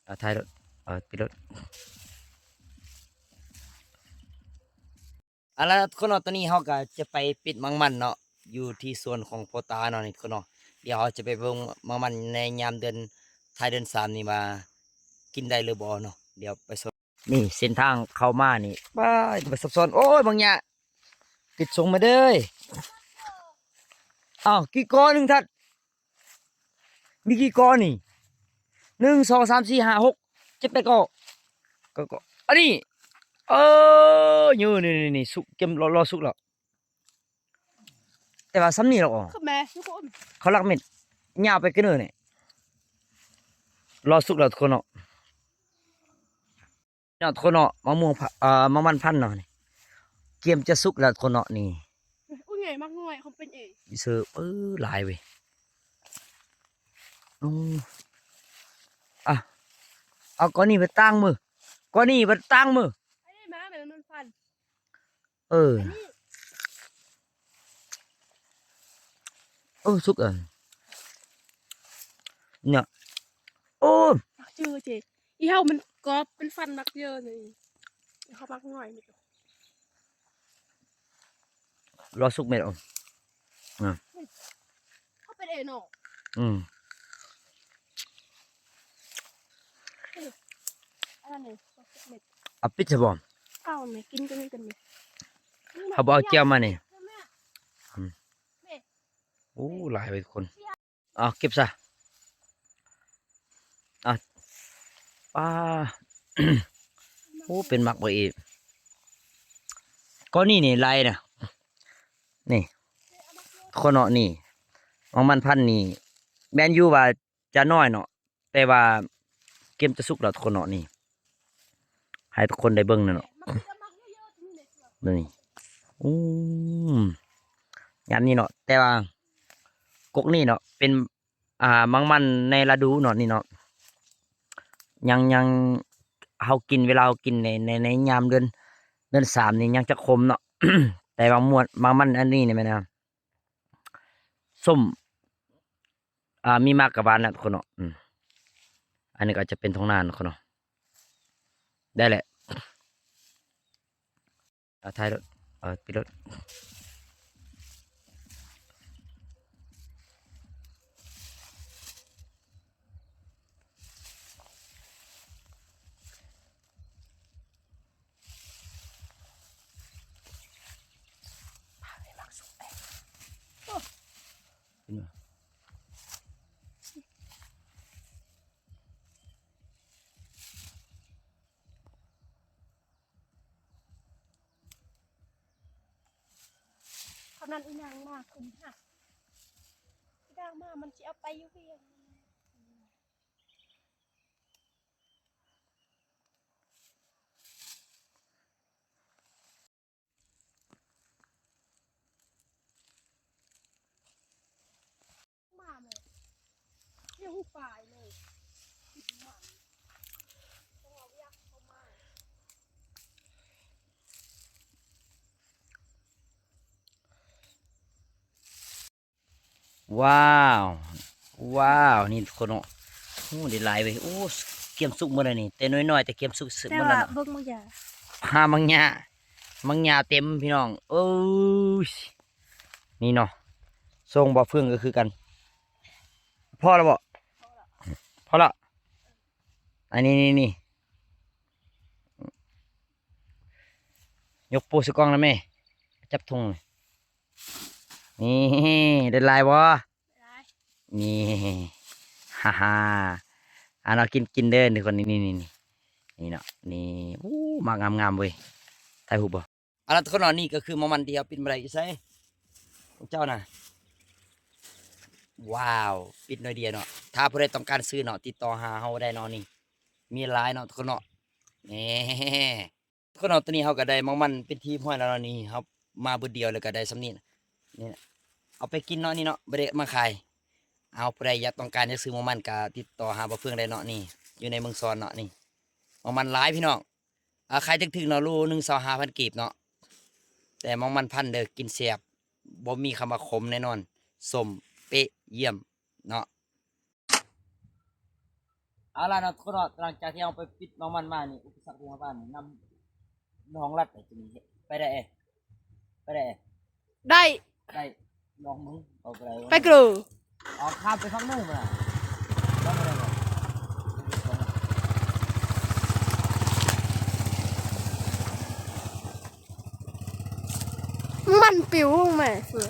ເອົາ ຖ່າຍລົດ ເອົາ ປິດລົດ. ເອົາລະ ທຸກຄົນເນາະ ຕອນນີ້ເຮົາກໍຈະໄປປິດໝາກມັນເນາະ ຢູ່ທີ່ສວນຂອງພໍ່ຕາເນາະ ນີ້ທຸກຄົນເນາະ. ດຽວເຮົາຈະໄປເບິ່ງໝາກມັນໃນຍາມເດືອນ ທ້າຍເດືອນສາມນີ້ວ່າກິນໄດ້ຫຼືບໍ່ເນາະ. ດຽວໄປຊົມ. ນີ້ເສັ້ນທາງເຂົ້າມານີ້ ປ້າດ ແຕ່ວ່າຊັບຊ້ອນ. ໂອ້ຍ ບັກຫຍ້າ ຕິດສົ່ງມາເດີ. ອ້າວ ກີ່ກໍໜຶ່ງທັດ ມີກີ່ກໍນີ້ ໜຶ່ງ ສອງ ສາມ ສີ່ ຫ້າ ຫົກ ເຈັດ ແປດ ເກົ້າ ເກົ້າ ເກົ້າ ອັນນີ້ ເອີ ຢູ່ ນີ້ໆໆ ສຸກ ກຽມ ລໍ ລໍສຸກແລ້ວ. ແຕ່ວ່າສ່ຳນີ້ແຫຼະ ອໍ ຄືແມ່ທຸກຄົນ ເຂົາລັກເມັດ ຍາວໄປກະເນີນີ້ ລໍສຸກແລ້ວທຸກຄົນເນາະ. ເນາະ ທຸກຄົນເນາະ ໝາກມ່ວງ ເອີ ໝາກມັນພັນເນາະ ນີ້ກຽມຈະສຸກແລ້ວທຸກຄົນເນາະ. ນີ້ ໂອ້ຍ ໃຫຍ່ມາກ ນ້ອຍຂອງເປັນເອ ອີເຊີ ເອີ ຫຼາຍເວີຍ. ອື ອ່ະ ເອົາກ້ອນນີ້ໄປຕາງມື ກ້ອນນີ້ໄປຕາງມື ອັນນີ້ມາແມ່ນມັນພັນ. ເອີ ອັນນີ້ ໂອ້ ສຸກ ເອີ ເນາະ. ໂອ້ ມັກເຈີເຈ ອີເຮົາມັນກອບເປັນຟັນມັກເຈີນີ້ ເຮົາມັກງ່ອຍນີ້. ລໍສຸກແມ່ນ ອື ເຮົາເປັນເອເນາະ. ອື ອັນນັ້ນນີ້ ເອົາປິດຊະບໍ່? ເອົາແມ່ ກິນຕົວນີ້ກ່ອນແມ່ ເຮົາບໍ່ເອົາແຈ່ວມານີ້. ອື ໂອ້ ຫຼາຍເວີຍທຸກຄົນ. ເອົາເກັບຊະ ເອົາ ປ້າ ໂອ້ ເປັນໝາກບໍ່ເອ ກ້ອນນີ້ນີ້ຫຼາຍນະ ນີ້ ຄົນເນາະ. ນີ້ ໝາກມັນພັນນີ້ ແມ່ນຢູ່ວ່າຈະນ້ອຍເນາະ ແຕ່ວ່າກຽມຈະສຸກແລ້ວທຸກຄົນເນາະ. ນີ້ ໃຫ້ທຸກຄົນໄດ້ເບິ່ງເນາະ ນີ້ ອືມ ຍາມນີ້ເນາະ. ແຕ່ວ່າກົກນີ້ເນາະ ເປັນ ອ່າ ໝາກມັນໃນລະດູເນາະ ນີ້ເນາະ ຍັງ ຍັງ ເຮົາກິນ ເວລາເຮົາກິນໃນ ໃນ ໃນຍາມເດືອນ ເດືອນສາມນີ້ຍັງຈະຂົມເນາະ. ແຕ່ໝາກມ່ວງ ໝາກມັນອັນນີ້ນີ້ແມ່ນ ສົ້ມ ອ່າ ມີໝາກກະຫວານນະທຸກຄົນເນາະ. ອືມ ອັນນີ້ກໍຈະເປັນທົ່ງນາເນາະ ທຸກຄົນເນາະ. ໄດ້ແຫຼະ ເອົາ ຖ່າຍລົດ ເອົາ ປິດລົດ. ເທົ່ານັ້ນ ອີນາງມາຂຶ້ນຫາ ອີນາງມາ ມັນຊິເອົາໄປຢູ່ວຽງ. ມາແມ່ ເຮັດຫູປາຍເລີຍ ຕ້ອງເອົາວຽກເຂົ້າມາ. ວ້າວ ວ້າວ ນີ້ທຸກຄົນເນາະ ໂອ້ ໄດ້ຫຼາຍເວີຍ. ໂອ້ ກຽມສຸກໝົດແລ້ວນີ້ ແຕ່ນ້ອຍໆ ແຕ່ກຽມສຸກເໝິດແລ້ວເນາະ. ເບິ່ງໝາກຫຍ້າ ຫາໝາກຫຍ້າ ໝາກຫຍ້າເຕັມພີ່ນ້ອງເອີຍ. ນີ້ເນາະ ຊົງບໍ່ເຟືອງກໍຄືກັນ. ພໍແລ້ວບໍ່? ພໍແລ້ວ ອັນນີ້ ນີ້ ນີ້ ຍົກໂປ້ໃສ່ກ້ອງນະແມ່ ຈັບທຸງ. ນີ້ ໄດ້ຫຼາຍບໍ່? ຫຼາຍ ນີ້ ຮ່າໆ ອ່າ ເນາະ ກິນ ກິນເດີທຸກຄົນ. ນີ້ ນີ້ ນີ້ ນີ້ເນາະ ນີ້ ໂອ້ ໝາກງາມໆເວີຍ. ຖ່າຍຮູບບໍ່? ເອົາລະທຸກຄົນເນາະ ນີ້ກໍຄືໝາກມັນທີ່ເຮົາປິດມາໄດ້. ຢູ່ໃສຂອງເຈົ້ານະ? ວ້າວ ປິດໜ້ອຍດຽວເນາະ. ຖ້າຜູ້ໃດຕ້ອງການຊື້ເນາະ ຕິດຕໍ່ຫາເຮົາໄດ້ເນາະ. ນີ້ ມີຫຼາຍເນາະທຸກຄົນເນາະ. ແນ່ ທຸກຄົນເນາະ ຕອນນີ້ເຮົາກໍໄດ້ໝາກມັນເປັນທີ່ຮຽບຮ້ອຍແລ້ວເນາະ. ນີ້ເຮົາມາບຶດດຽວແລ້ວກໍໄດ້ສ່ຳນີ້ ນີ້ນະ ເອົາໄປກິນເນາະ ນີ້ເນາະ ບໍ່ໄດ້ມາຂາຍ. ເອົາ ຜູ້ໃດຢາກຕ້ອງການຢາກຊື້ໝາກມັນກໍຕິດຕໍ່ຫາບ່າວເຟືອງໄດ້ເນາະ. ນີ້ ຢູ່ໃນເມືອງຊອນເນາະ. ນີ້ ໝາກມັນຫຼາຍພີ່ນ້ອງ ອາ ຂາຍຖືກໆເນາະ ໂລໜຶ່ງ ຊາວຫ້າພັນກີບເນາະ. ແຕ່ໝາກມັນພັນເດີ ກິນແຊບ ບໍ່ມີຄຳວ່າຂົມແນ່ນອນ ສົ້ມເປະ ຢ້ຽມເນາະ. ເອົາລະເນາະທຸກຄົນເນາະ ຫຼັງຈາກທີ່ເຮົາໄປປິດໜອງມັນມານີ້ ອຸປະສັກທີ່ເຮົາຜ່ານນີ້ ນຳໜອງລັດໄປຕົວນີ້ ໄປໄດ້ເອ ໄປໄດ້ເອ ໄດ້ ໄດ້ ໜອງມຶງ ເອົາໄປໄດ້ ໄປກຣູ ອອກຂ້າມໄປຝັ່ງໜຶ່ງພຸ້ນນະ ໄດ້ບໍ່ ໄດ້ບໍ່ ມັນປິວແມ່ເສືອ.